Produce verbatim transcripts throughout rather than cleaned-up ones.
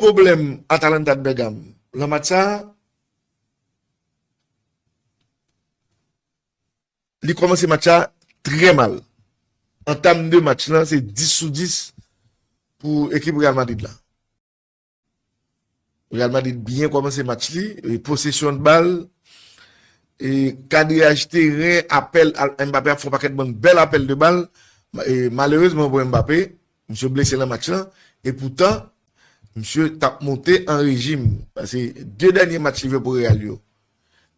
pwoblèm Atalanta de Bergame nan match sa, li kòmanse match la trè mal. Antam de match lan, se dis sou dis pou ekip Real Madrid la. Real Madrid byen kòmanse match li, e posesyon de bal, e kadraj teren, apèl, Mbappé ap fè yon pakèt bann bèl apèl de bal. E malerezman pou Mbappé, misye blese nan match lan, e poutan, misye t ap monte an rejim. Paske de dènye match li fè pou Real yo,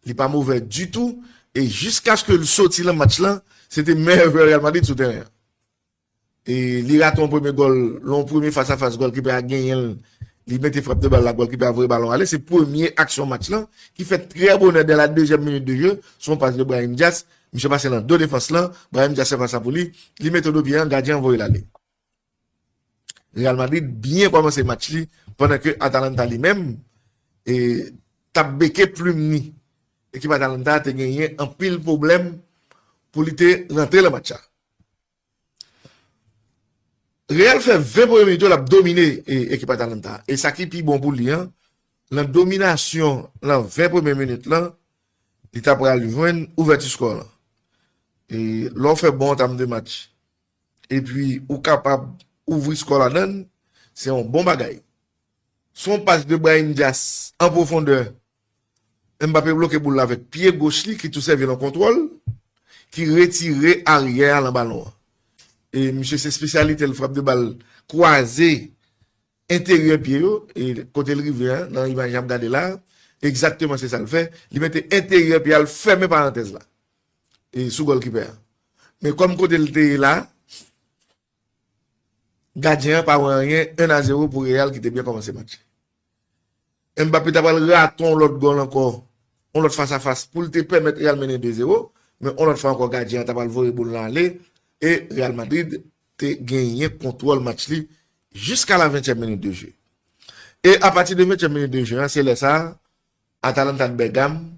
li pa movè ditou, e jiskaske l soti nan match lan, se te meyè jwè Real Madrid sou teren an. E li rate yon premye gòl, yon premye fas a fas, gòlkipè a genyen l, li mete frap de bal la, gòlkipè a voye balon ale. Se premye aksyon match lan ki fèt trè bonè dè la dezyèm minit de jeu, se yon pas de Brahim Diaz, misye pase nan do defans lan, Brahim Diaz fè pas la pou li, li mete do pye an, gadyen an voye l ale. Real Madrid byen kòmanse match li pandan ke Atalanta li menm, e, t ap beke plim ni. Ekip Atalanta a te genyen anpil pwoblèm pou li te rantre nan match la. Real fè ven premye minit yo l ap domine, e, ekip Atalanta. E sa ki pi bon pou li an, nan dominasyon nan ven premye minit lan, li ta pral jwenn ouvèti skò lan. E lè w fè bon antam de match, epi ou kapab ouvri skò ladan l, se yon bon bagay. Se yon pas de Brahim Diaz an pwofondè. Mbappé bloke boul la avèk pye goch li ki tou sèvi nan kontwòl, ki retire aryè a nan balon an. E misye se espesyalite l, frap de bal kwaze enteryè pye yo, e kote l rive an, nan imaj y ap gade la, egzakteman se sa l fè. Li mete enteryè pye a, l fèmen parantèz la, e sou gòlkipè a. Men kòm kote l te ye la, gadyen an pa wè anyen, un à zéro pou Real ki te byen kòmanse match. Mbappé ta pral rate yon lòt gòl ankò, yon lòt fas a fas pou l te pèmèt Real mennen de zéro, men yon lòt fwa ankò gadyen an ta pral voye boul lan ale, e Real Madrid te genyen kontwòl match li jiska la ventyèm minit de jeu. E apati de ventyèm minit de jeu an, se lè sa a, Atalanta de Bergame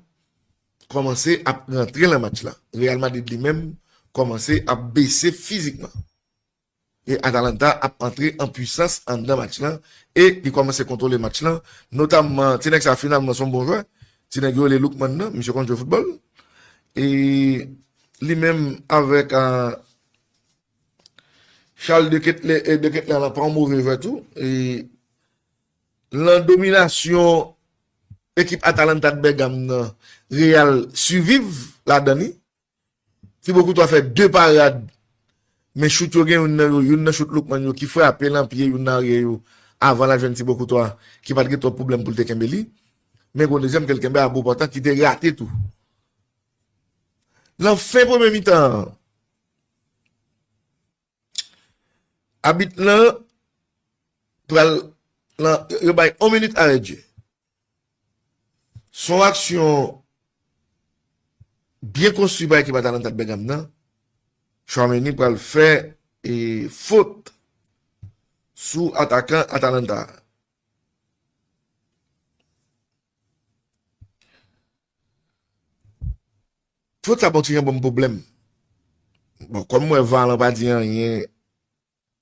kòmanse ap rantre nan match la. Real Madrid li menm kòmanse ap bese fizikman. E Atalanta ap antre an pwisans anndan match lan. E li kòmanse kontwole match lan. Notamman, ti nèg sa finalman se yon bon jwè. Ti nèg yo rele Lookman nan, misye konn jwe foutbòl. E li menm avèk, ah, Charles de Ketelaere, eh, de Ketelaere lan pa yon move jwè tou. E lan dominasyon ekip Atalanta de Bergame nan, Real siviv ladan li. Thibaut Courtois fè de parad, men chout yo gen youn nan yo, youn nan chout Lookman yo ki frape lan pye youn nan aryè yo, avan l al jwenn Thibaut Courtois, ki pa t gen twòp pwoblèm pou l te kenbe li. Men gen yon dezyèm ke l kenbe a bo pòtan ki te rate tou. Lan fen premye mitan an, abit lan pral, lan, yo bay yon minit arè de jeu. Se yon aksyon byen konstwi pa ekip Atalanta de Bergame nan. Tchouaméni pral fè, e, fot sou atakan Atalanta a. Fot sa bon ti jan ban m pwoblèm. Bon, kòm m wè var lan pa di anyen,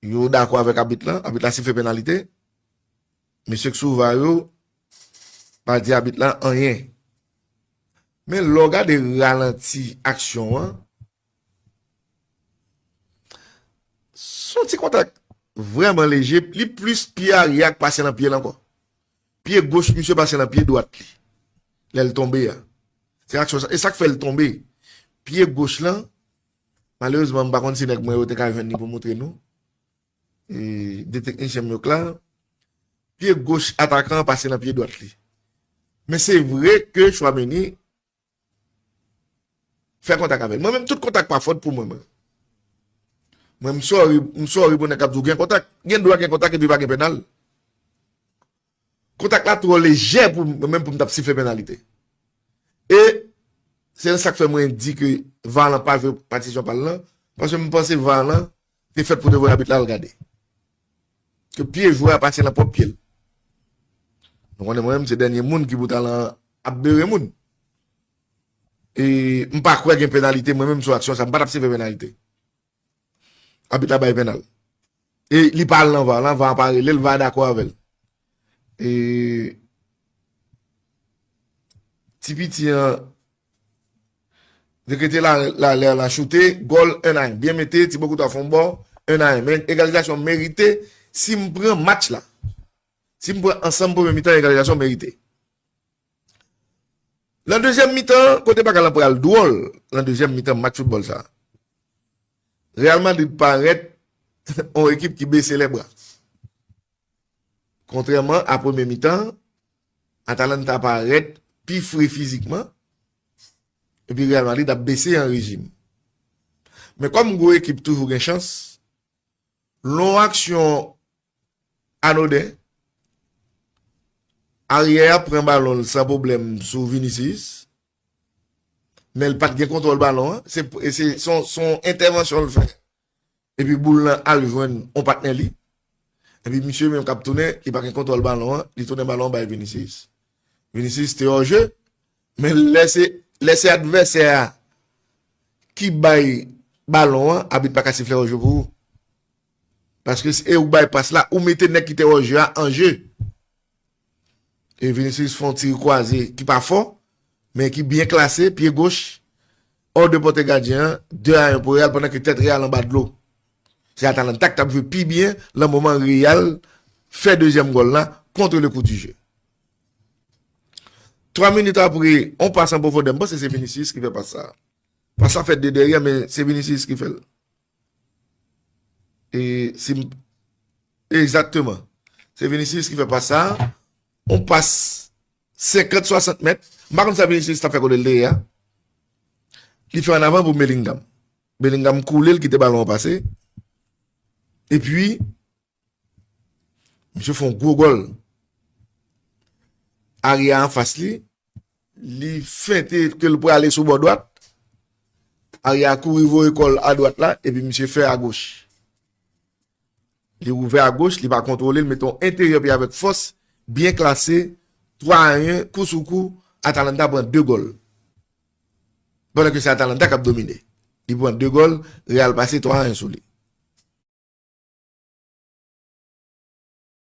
yo dakò avèk abit lan, abit la sifle penalite. Mesye k sou var yo pa di abit la anyen. Men lè w gade ralanti aksyon an, se yon ti kontak vrèman leje, li plis pye aryè a k pase lan pye l ankò. Pye goch misye pase lan pye dwat li lè l tonbe a. Se aksyon sa, e sa k fè l tonbe. Pye goch lan, malerezman, m pa konn si nèg mwen yo te ka jwenn li pou montre nou. E de teknisyen m yo k la. Pye goch atakan an pase lan pye dwat li. Men se vre ke Tchouaméni fè kontak avè l. Mwen menm, tout kontak pa fòt pou mwen, mwen. Mwen, m sorry, m sorry pou nèg k ap di w gen kontak. Gen dwa gen kontak epi pa gen pènal. Kontak la twò lejè pou mwen menm pou m t ap sifle penalite. E se sa k fè mwen di ke var lan pa jwe patisyon pa l lan, paske m panse var lan te fèt pou te voye abit la al gade. Ke pye jwè a pase lan pwòp pye l. Nou konnen mwen menm se dènye moun ki pou t al ap bere moun. E m pa kwè gen penalite mwen menm sou aksyon sa, m pa t ap sifle penalite. Abit la bay pènal. E li pa al nan var lan, var pa rele l, var dakò avè l. E, ti piti an dekrete la, la, la, la choute, gòl en a en. Byen mete, Tibo Courtois fè yon bò, en a en. Men egalizasyon merite, si m pran match la. Si m pran ansanm premye mitan, egalizasyon merite. Nan dezyèm mitan, kote bagay lan pral dwòl, nan dezyèm mitan match foutbòl sa. Real Madrid parèt yon ekip ki bese lè bra. Kontrèman a premye mitan, Atalanta parèt pi fre fizikman, epi Real Madrid ap bese an rejim. Men kòm gwo ekip toujou gen chans, lè yon aksyon anoden, aryè a pran balon l san pwoblèm sou Vinicius, men l pa t gen kontwòl balon an. Se, se, se yon, se yon entèvansyon l fè. Epi boul lan al jwenn yon patnè li. Epi misye menm k ap tounen, li pa gen kontwòl balon an, li tounen balon an bay Vinicius. Vinicius te hors jeu, men lè se, lè se advèsè a ki bay balon an, abit pa ka sifle hors jeu pou ou. Paske se ou k bay pas la, ou mete nèg ki te hors jeu a an jeu. E Vinicius fè yon ti kwaze ki pa fò, men ki byen klase, pye goch, hors de portée gadyen an, de a en pou Real, pandan ke tèt Real anba dlo. Se Atalanta ki t ap jwe pi byen, lan moman Real fè dezyèm gòl la contre le coup du jeu. Twa minit apre, yon pas an pwofondè, m panse se Vinicius ki fè pas sa. Pas la fèt de dèyè, men se Vinicius ki fè l. E si m, egzakteman. Se Vinicius ki fè pas sa. Yon pas senkant, swasant mèt. M pa konn sa Vinicius t ap fè kote l te ye a. Li fè an avan pou Bellingham. Bellingham koule, l kite balon an pase. Epi, misye fè yon gwo gòl. Aryè a anfas li, li fente ke l prale sou bò dwat. Aryè a kouri voye kò l adwat la, epi misye fè agoch. Li ouvè agoch, li pa kontwole, li mete yon enteryè pye avèk fòs, byen klase, twa a en, kou sou kou, Atalanta pran de gòl. Pandan ke se Atalanta k ap domine. Li pran de gòl, Real pase twa a en sou li.